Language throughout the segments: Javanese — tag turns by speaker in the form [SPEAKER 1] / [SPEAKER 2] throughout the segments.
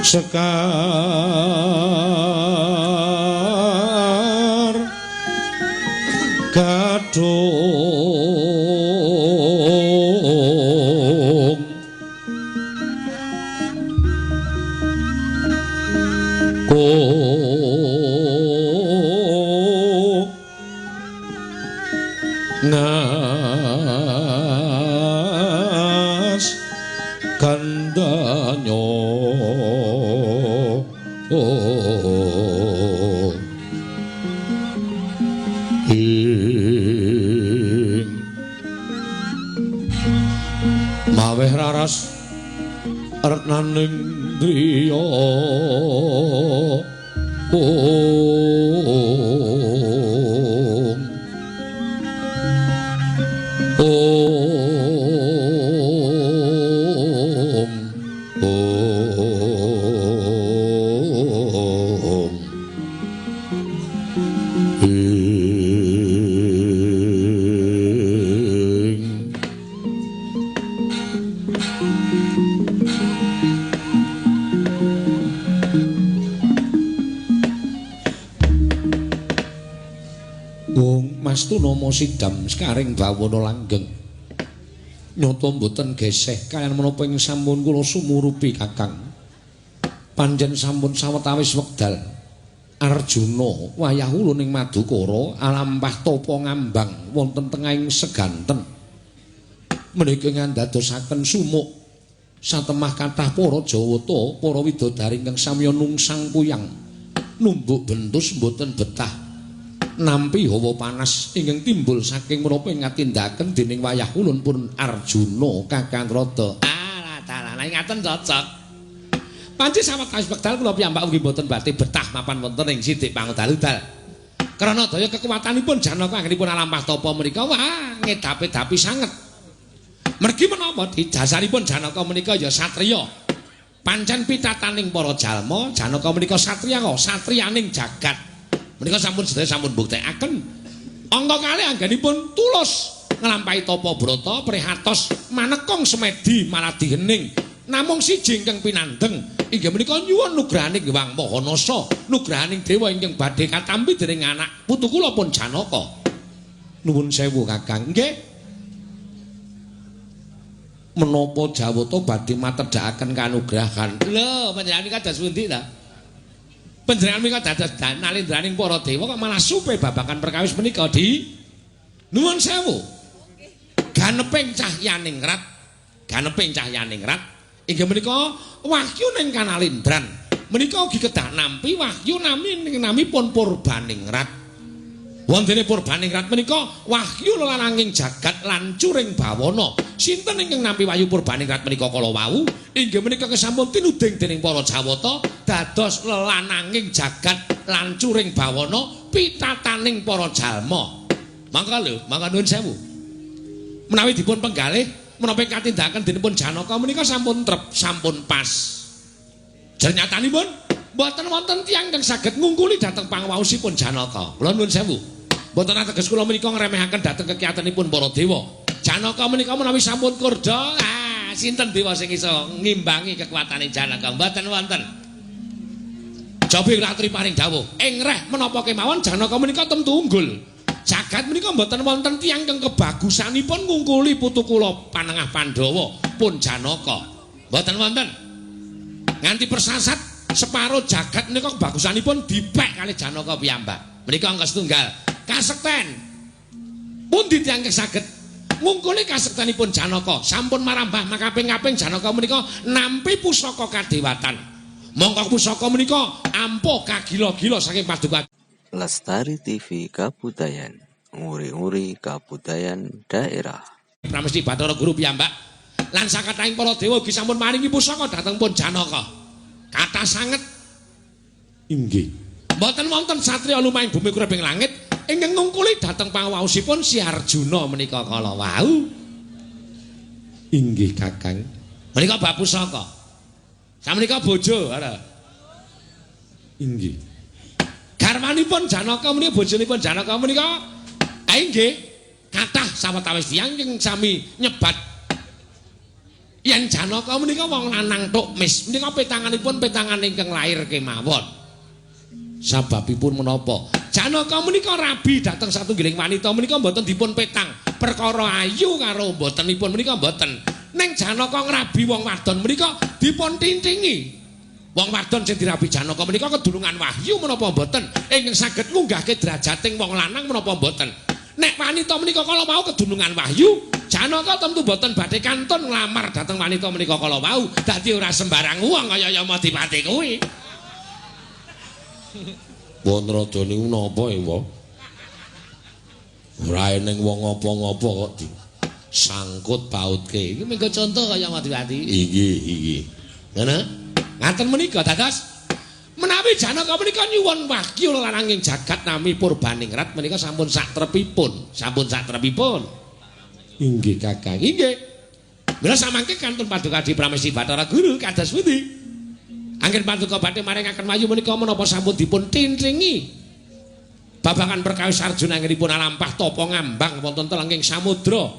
[SPEAKER 1] Sekar Gadung ko ngas gandanyo ing maweh raras retnaning driya om om om ing Wong Mas Tunama sidam sekaring bawana langgeng. Nyata mboten geseh kaliyan menapa ing sampun kula sumurupi Kakang. Pancen sampun sawetawis wekdal Arjuna wayah ulun ing Madukara alampah tapa ngambang wonten tengahing seganten. Menika ngandadosaken sumuk satemah kathah para Jawata, para widodari ingkang samya nungsang puyang numbuk bentus mboten betah nampi hawa panas ingkang timbul saking menapa ing ngatindakaken dening wayah ulun pun Arjuna Kakang Rada. Ah, dalah ngaten cocok. Panci sawetawis wekdal kula piyambak ugi mboten badhe betah mapan wonten ing Sidik Pangudal-udal. Krana daya kekuatanipun Janaka anggenipun alampah tapa menika wah ngedapi-dapi sanget. Mergi menapa dijasaripun Janaka menika ya satriya. Pancen pitataning para jalma, Janaka menika satriya kok, satriyaning jagat. Menika sampun sedaya sampun buktekaken. Angka kalih anggenipun tulus nglampahi tapa brata prihatos manekung semedi maladi hening. Namung siji ingkang pinandeng inggih menika nyuwun nugrahaning Hyang Maha Nasa, nugrahaning dewa ingkang badhe katampi dening anak putu kula pun Janaka. Nuwun sewu Kakang. Nggih. Menapa Jawata badhe matedhakaken kanugrahan? Lho, panjenengan menika dados pundi ta? Panjenengan menika dados nalendraning para dewa kok malah supe babagan perkawis menika di nuwun sewu. Ganeping cahyaning rat, ganeping cahyaning rat inggih menika wahyu ning kanalindran. Menika ugi kedah nampi wahyu nami namipun Purbaningrat. Wontene Purbaningrat menika wahyu lelananging jagat lan curing bawana. Sinten ingkang nampi wahyu Purbaningrat menika kala wau? Inggih menika kesampun tinuding dening para Jawata dados lelananging jagat lan curing bawana pitataning para jalma. Mangka lho, mangka nuwun sewu. Menawi dipun penggalih menapa katindakan denipun Janaka menika sampun trep, sampun pas. Jernyatanipun mboten wonten tiyang ingkang saged ngungkuli dhateng pangwaosipun Janaka. Kula nuwun sewu. Mboten ateges kula menika ngremehaken dhateng kekiyatanipun para dewa. Janaka menika menawi sampun kurda, ah sinten dewa sing iso ngimbangi kekuatane Janaka? Mboten wonten. Jabi ratri paring dawuh, ing reh menapa kemawon Janaka menika temtu unggul. Jagat menika mboten wonten tiyang ingkang kebagusanipun ngungkuli putu kula panengah Pandhawa pun Janaka. Mboten wonten. Nganti persasat separo jagat menika kebagusanipun dipek kalih Janaka piyambak. Menika angka setunggal. Kasekten. Pundi tiyang ingkang saged ngungkuli kasektenipun Janaka? Sampun marambah makaping-kaping Janaka menika nampi pusaka kadewatan. Mongko pusaka menika ampuh kagila-gila saking paduka.
[SPEAKER 2] Lestari TV Kabudayan, nguri-nguri kabudayan daerah.
[SPEAKER 1] Pramesti Bathara Guru piyambak lan sakathahing para dewa ugi sampun maringi pusaka dhateng pun Janaka. Kathah sanget. Inggih. Mboten wonten satriya lumahing bumi kureping langit ingkang ngungkuli dhateng pangawaosipun Si Arjuna menika kala wau. Inggih Kakang. Menika bab pusaka. Samenika bojo, ora. Inggih. Garwanipun Janaka menika bojonipun Janaka menika inggih kathah sawetawis tiyang ingkang sami nyebat Yen Janaka menika wong lanang tok mis, menika petanganipun petangan ingkang lair kemawon. Sababipun menapa? Janaka menika rabi dhateng satunggiling wanita menika mboten dipun petang. Perkara ayu karo mbotenipun menika mboten. Ning Janaka ngrabi wong wadon menika dipun tintingi. Wong wadon sing dirabi Janaka menika kedulungan wahyu menapa mboten? Ingkang saged ngunggahke derajating wong lanang menapa mboten? Nek wanita menika kala wau kedulungan wahyu, Janaka tentu mboten badhe kantun nglamar dhateng wanita menika kala wau. Dadi ora sembarang wong kaya Yamadipati kuwi. Wanrada niku napa ya, Pak? Ora eneng wong apa-apa kok di sangkut pautke. Iki mengko contoh kaya Yamadipati. Inggih, inggih. Ngono? Ngaten menika dados menawi Janaka menika nyuwun wahyu lananging jagat nami Purbaningrat menika sampun satrepipun, sampun satrepipun. Inggih Kakang, inggih. Mila samangke kantun paduka Adi Pramesti Bathara Guru kados pundi? Anggen paduka badhe maringaken wahyu menika menapa sampun dipun tintingi babagan perkawis Arjuna anggenipun alampah tapa ngambang wonten telenging samudra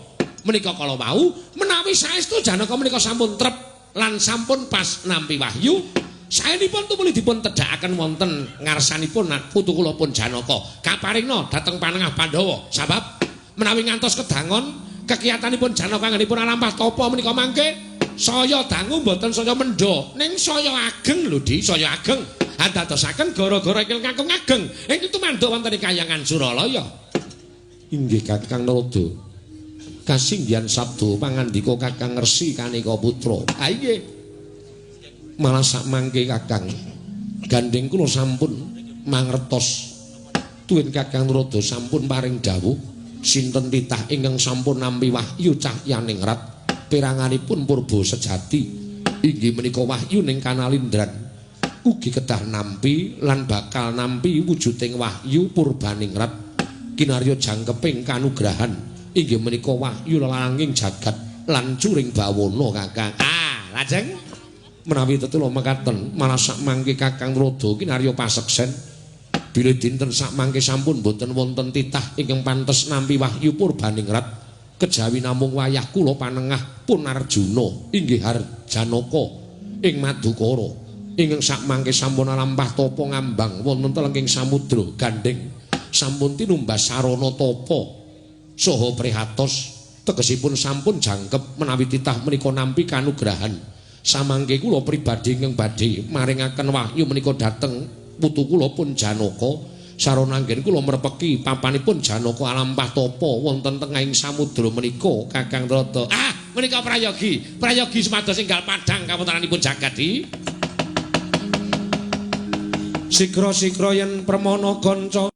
[SPEAKER 1] menika kala wau menawi saestu Janaka menika sampun trep lan sampun pas nampi wahyu saenipun tumuli dipun tedhakaken wonten ngarsanipun putu kula pun Janaka kaparingna dhateng panengah Pandhawa sabab menawi ngantos kedangon kekiyatanipun Janaka anggenipun alampah tapa menika mangke saya dangu mboten saya mendha ning saya ageng lho Di saya ageng andadosaken gara-gara ingkang kakung ageng ing tumanduk wonten ing kayangan Suralaya. Inggih Kakang Narada, kasinggihan sabda pangandika Kakang Resi Kaneka Putra. Ha inggih, malah sakmangke Kakang gandeng kula sampun mangertos tuwin Kakang Narada sampun paring dawuh sinten titah ingkang sampun nampi wahyu cahyaningrat peranganipun purba sejati inggih menika wahyu ning kanalindran ugi kedah nampi lan bakal nampi wujuding wahyu purbaningrat kinarya jangkeping kanugrahan inggih menika wahyu lalanging jagat lan curing bawana Kakang. Ah, lajeng menawi tetula mekaten malah sakmangke Kakang Narada kinarya paseksen bilih dinten sakmangke sampun boten wonten titah ingkang pantes nampi wahyu purbaningrat kejawi namung wayah kula panengah pun Arjuna inggih Harjanaka ing Madukara ingkang sakmangke sampun alampah tapa ngambang wonten telenging samudra gandeng sampun tinumbas sarana tapa saha prihatos tegesipun sampun jangkep menawi titah menika nampi kanugrahan samangke kula pribadi ingkang badhe maringaken wahyu menika dhateng putu kula pun Janaka sarana anggen kula mrepeki papanipun Janaka alampah tapa wonten tengahing samudra menika Kakang Narada. Ah, menika prayogi, prayogi supados enggal padhang kawontenanipun jagat di. Sikra-sikra yen permana kanca.